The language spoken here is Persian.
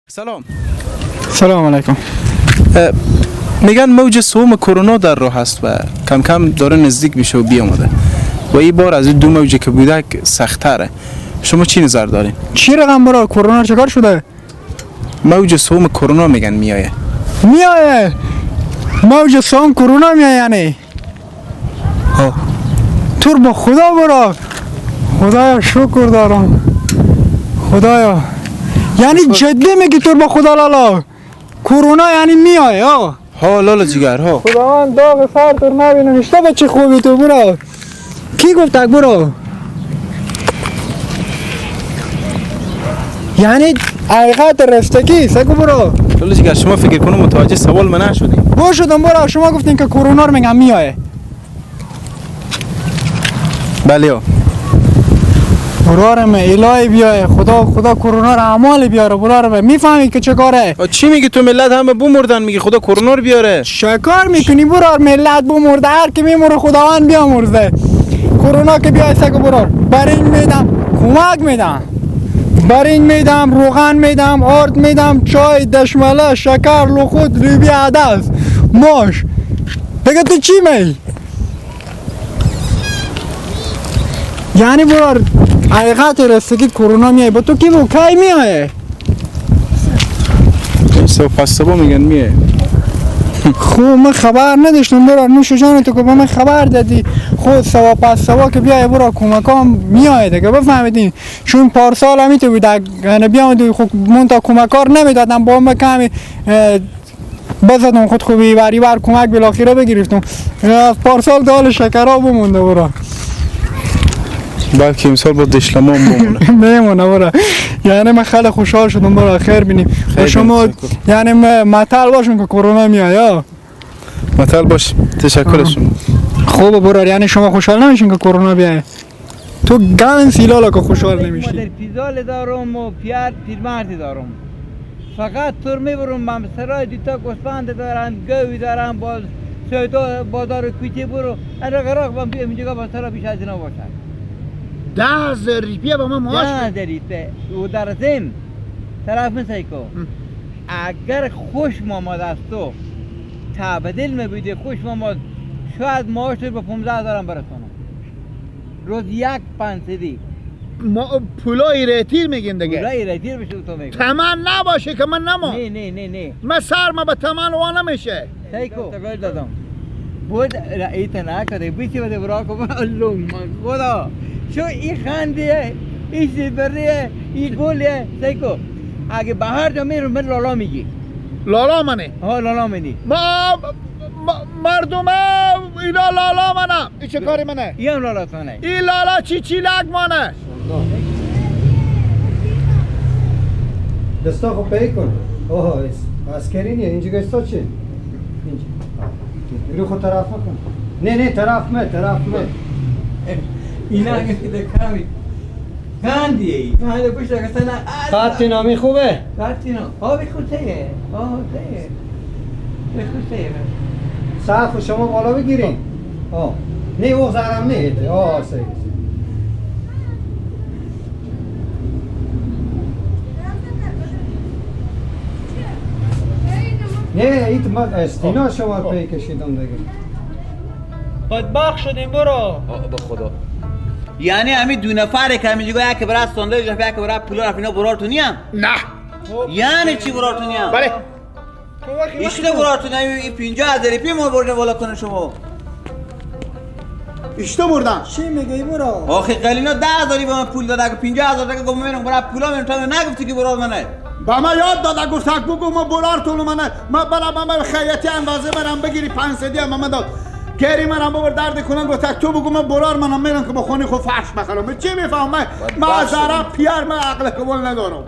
سلام. سلام علیکم. میگن موج سوم کرونا در راه است و کم کم داره نزدیک میشه و بیامده و این بار از این دو موجی که بوده سخت‌تره. شما چی نظر دارین؟ چی رقم برا کرونا چیکار شده؟ موج سوم کرونا میگن میایه. میایه؟ موج سوم کرونا میایه یعنی؟ ها. تور با خدا برا. خدایا شکر دارم. خدایا. یعنی جدی میگی تور با خدا لالا؟ کرونا یعنی میایه آقا. ها لالا جگر ها. خداوند داغ سر تو نبینم. اشته به چه خوبی تو برا. کی گفت برو؟ یعنی حقیقت رفتگی سگو برو. لالا جگر شما فکر کنم متوجه سوال من نشدین. با شدم برو. شما گفتین که کرونا رو میگم میایه. بله ها. برارم الهی بیایه خدا خدا کرونا رو اعمال بیاره برارم. میفهمی که چه کاره؟ چی میگی تو؟ ملت همه بمردن میگی خدا کرونا رو بیاره. چه کار میکنی برار؟ ملت بمرده، هر کی میمره خداوند بیامرزه. کرونا که بیای سگو برار. برنج میدم، کمک میدم، برنج میدم، روغن میدم، آرد میدم، چای، دشمله، شکر، لخود، ریبی، عدس، ماش. دیگه تو چی می؟ یعنی برار حقیقت رستگی کرونا میای با تو کی بو کی میایه؟ سو پس صبح میگن میایه. خب من خبر نداشتم برار. نوش جان تو که به من خبر دادی. خود سوا پس سوا که بیای برا کمکام میایه دیگه بفهمیدین. چون پارسال همی تو بود یعنی بیام خب من تا کمکار نمیدادم با من کمی بزدم خود خوبی بری بر کمک بالاخره بگرفتم. پارسال دال شکرا بمونده برا. بلکه امسال با دشلمان بمونه. میمونه برا. یعنی من خیلی خوشحال شدم برا. خیر بینیم. و شما یعنی مطل باشون که کرونا میاد. مطل باش. تشکر شما. خوب برار. یعنی شما خوشحال نمیشین که کرونا بیاد؟ تو گن سیلالا که خوشحال نمیشی. مادر پیزال دارم و پیار پیرمردی دارم. فقط تور میبرم من سرای دیتا گوسفند دارم، گوی دارم، باز سودا بازار کوچه برو. انا غراق بام بیام اینجا با سرا بیش از اینا باشد. 10,000 روپیه با من معاش 10,000 روپیه و در ضمن طرف مسیکو اگر خوش ماماد از تو تبدیل میبودی خوش ماماد شاید معاش تو به 15,000 برسانم. روز یک پنسدی ما پولای ریتیر میگیم دیگه. پولای ریتیر بشه تو میگم. تمن نباشه که من نما. نه نه نه نه. من سر ما به تمن وا نمیشه. سیکو تقول دادم. بود رئیت نکرده بیسی بده براکو الله خدا. شو این خندیه این زیبریه این گلیه سیکو اگه بهار جا میرم من لالا میگی. لالا منه؟ ها لالا منی. ما مردم اینا لالا منه. این چه کاری منه؟ این هم لالا تانه. این لالا چی چی لگ منه؟ دستا خب پی کن. اوه اسکری نیه اینجا گستا چی؟ اینجا رو خود طرف مکن. نه نه طرف مه طرف مه. اینا اگه کمی خندیه ای خنده پشت اگه نه خط نامی خوبه؟ خط نام ها بخوته ها خوته بخوته. سقف شما بالا بگیرین. آه نه او زرم نه. آه صحیح. نه ایت ما استینا شما پی کشیدم دیگه. بدبخت شدیم برو. به خدا یعنی همین دو نفره که همینجا یک برای ساندویچ رفت یک برای پولا رفت اینا برارتون نیم؟ نه. یعنی چی برارتون نیم؟ بله. ایشونه برارتون نیم. این 50,000 روپیه ما بردن بالا کنه شما. اشتو بردن. چی میگی برو؟ آخه قلینا 10,000 به من پول داد اگه 50,000 دیگه گفت میرم برای پولا میرم تا نگفتی که برار منه. به من یاد داد گفت بگو ما برارتون منه. ما برام من خیاطی اندازه برام بگیری 500 هم من داد. گری منم بابا درد کنم گفت تو بگو من برار منم میرم که با خونه خود فرش بخرم. چی میفهمم من؟ من ذره پیار من عقل قبول ندارم.